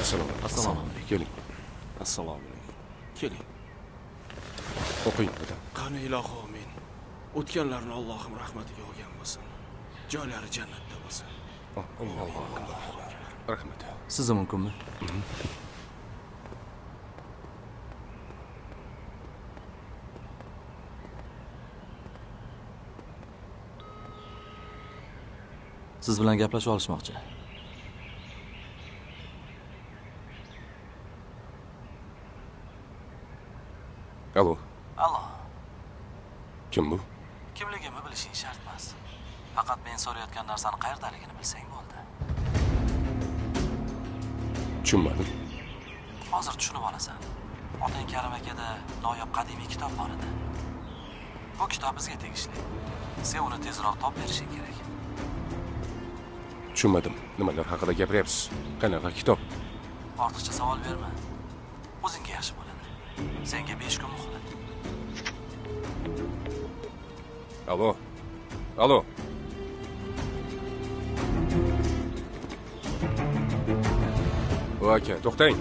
Assalomu alaykum. Assalomu alaykum. Keling. Assalomu alaykum. Keling. O'qing, dadam. Qani ilohi amin. O'tganlarni Allohim rahmatiga olgan bo'lsin. Joylari jannatda bo'lsin. Allohu akbar. Rahmat. Sizni mumkinmi? Siz bilan gaplashib olishmoqchi. Alo. Alo. Kim bu? Kimligimni bilishing shart emas. Faqat men so'rayotgan narsani qayerdaligini bilsang bo'ldi. Tushunmadim. Hozir tushunib olasan. Otang Karim akada noyob qadimiy kitob bor edi. Bu kitob bizga tegishli. Sen uni tezroq topib berishing kerak. Tushunmadim. Nimalar haqida gapiryapsiz? Qanaqa kitob? Ortiqcha savol berma. O'zingga yaxshi bo'ladi. Senga 5 kun muhlat. Alo. Alo. O aka, to'xtang.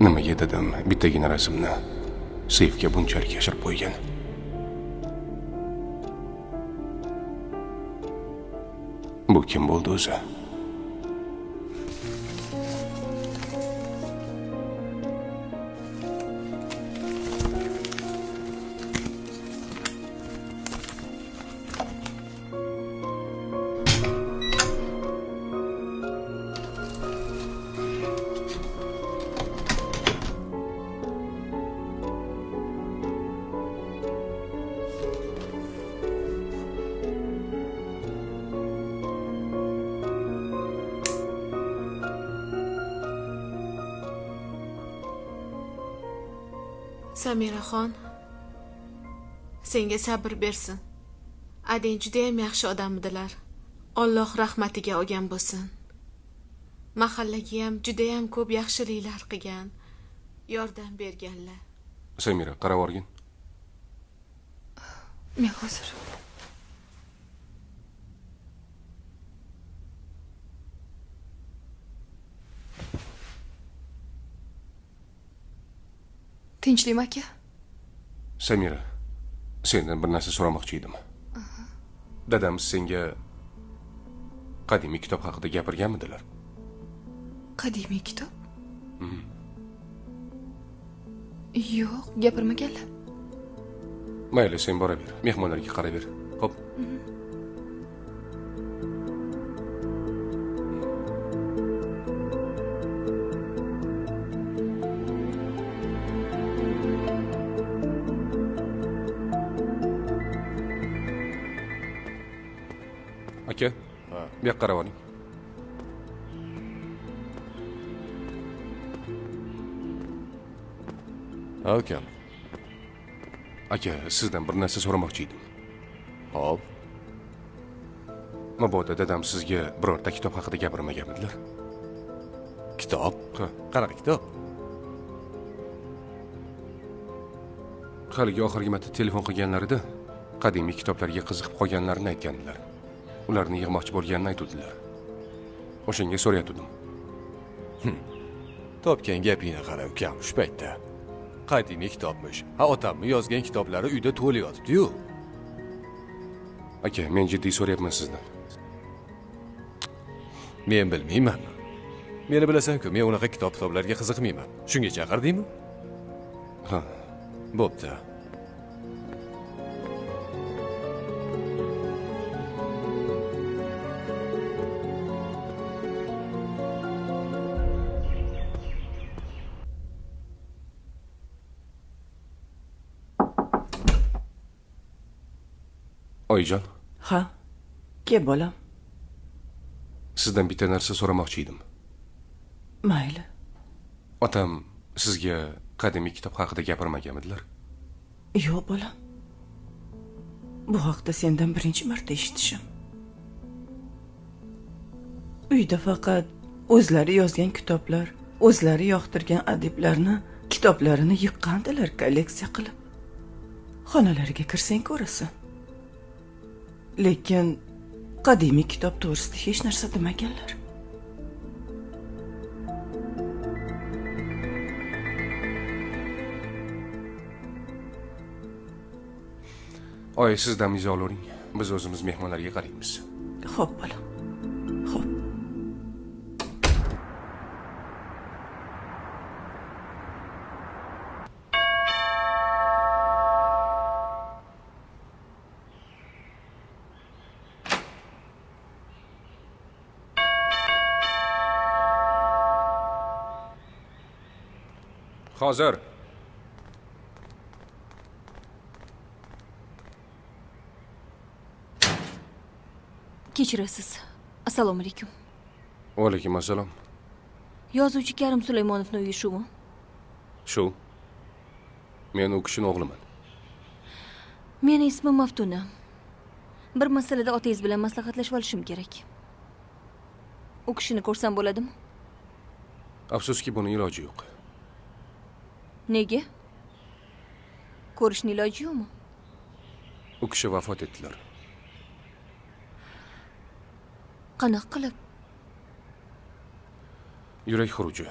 Nimaga dadam bittagina rasmni seyfga bunchalik yashirib qo'ygan? Bu kim bo'ldi o'zi? Samiraxon, senga sabr bersin. Adang juda ham yaxshi odam edilar. Alloh rahmatiga olgan bo'lsin. Mahallaga ham juda ham ko'p yaxshiliklar qilgan, yordam berganlar. Samira, qarab olgin. Men hozir. Tinchlikmi aka? Samira, sendan bir narsa so'ramoqchi edim. Dadam senga qadimiy kitob haqida gapirganmidilar? Qadimiy kitob? Yo'q, gapirmaganlar. Mayli, sen boraver, mehmonlarga qaraver. Xo'p. Aka, bu yoqqa qarab oling. Ha, ukam. Aka, sizdan bir narsa so'ramoqchi edim. Xo'p. Mabodo dadam sizga birorta kitob haqida gapirmaganmidilar? Kitob? Ha. Qanaqa kitob? Haligi oxirgi marta telefon qilganlarida qadimiy kitoblarga qiziqib qolganlarini aytgandilar. Ularni yig'moqchi bo'lganini aytuvdilar. O'shanga so'rayotgandim. Topgan gapingni qara, ukam, shu paytda. Qadimiy kitobmish. Ha, otamni yozgan kitoblari uyda to'la yotibdi-yu. Aka, men jiddiy so'rayapman sizdan. Men bilmayman. Meni bilasan-ku, men unaqa kitob-kitoblarga qiziqmayman. Shunga chaqirdingmi? Ha. Bo'pti. Oyijon. Ha, kel bolam. Sizdan bitta narsa so'ramoqchi edim. Mayli. Otam sizga qadimiy kitob haqida gapirmaganmidilar? Yo'q, bolam. Bu haqda sendan birinchi marta eshitishim. Uyda faqat o'zlari yozgan kitoblar, o'zlari yoqtirgan adiblarni kitoblarini yiqqandilar kolleksiya qilib. Xonalariga kirsang ko'rasan. Lekin qadimiy kitob to'g'risida hech narsa demaganlar. Oyi, siz damingizni olavering. Biz o'zimiz mehmonlarga qaraymiz. Xo'p, bolam. Xo'p. Hozir. Kechirasiz. Assalomu alaykum. Va alaykum assalom. Yozuvchi Karim Sulaymonovning uyi shumi? Shu. Men u kishining o'g'liman. Meni ismim Maftuna. Bir masalada otangiz bilan maslahatlashib olishim kerak. U kishini ko'rsam bo'ladimi? Afsuski, buning iloji yo'q. Nega? Ko'rishning iloji yo'qmi? U kishi vafot etdilar. Qanaqa qilib? Yurak xuruji.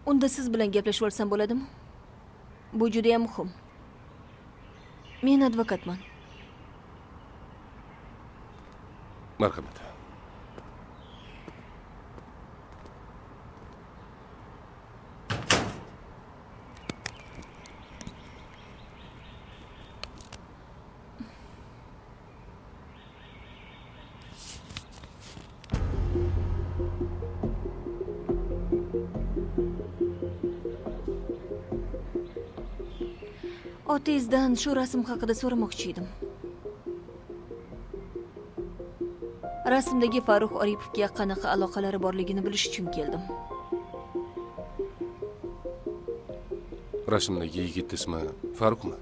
Unda siz bilan gaplashib olsam bo'ladimi? Bu juda ham muhim. Men advokatman. Marhamat. Otangizdan shu rasm haqida so'ramoqchi edim. Rasmdagi Farruh Oripovga qanaqa aloqalari borligini bilish uchun keldim. Rasmdagi yigit ismi Farruhmi?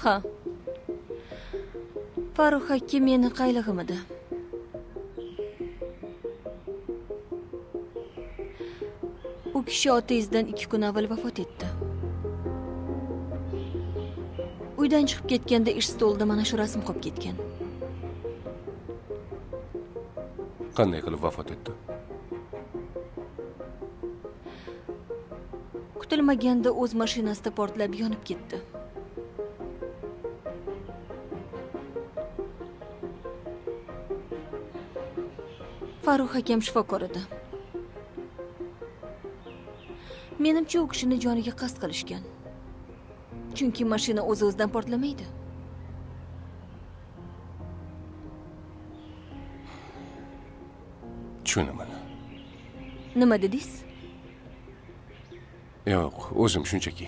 Ha. Farruh aka meni qaylig'im edi. U kishi otangizdan 2 kun avval vafot etdi. Uydan chiqib ketganda ish stolida mana shu rasm qolib ketgan. Qanday qilib vafot etdi? Namanganda o'z mashinasida portlab yonib ketdi. Farruh akam shifokor edi. Menimcha u kishini joniga qasd qilishgan. Chunki mashina o'z-o'zidan portlamaydi. Tushunaman. Nima dedingiz? Yo'q, o'zim shunchaki.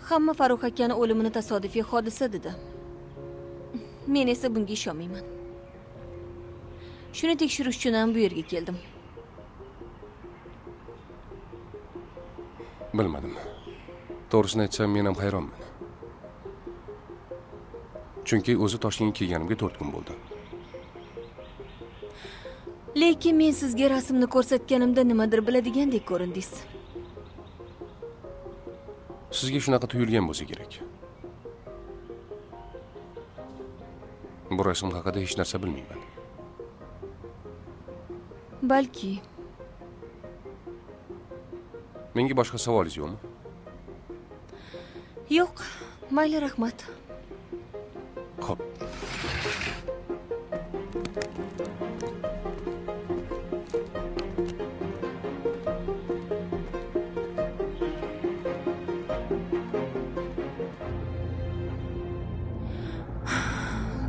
Hamma Farruh akani o'limini tasodifiy hodisa dedi. Men esa bunga ishonmayman. Shuni tekshirish uchun ham bu yerga keldim. Bilmadim. To'g'risini aytsam, men ham hayronman. Chunki o'zi Toshkentga kelganimga 4 kun bo'ldi. Lekin men sizga rasmni ko'rsatganimda nimadir biladigandek ko'rindingiz. Sizga shunaqa tuyulgan bo'lsa kerak. Bu rasm haqida hech narsa bilmayman. Balki. Menga boshqa savolingiz yo'qmi? Yo'q, mayli, rahmat. Xo'p.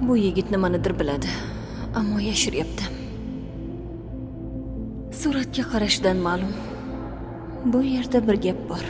Bu yigit nimanidir biladi, ammo yashiryapti. Suratga qarashdan ma'lum. Bu yerda bir gap bor.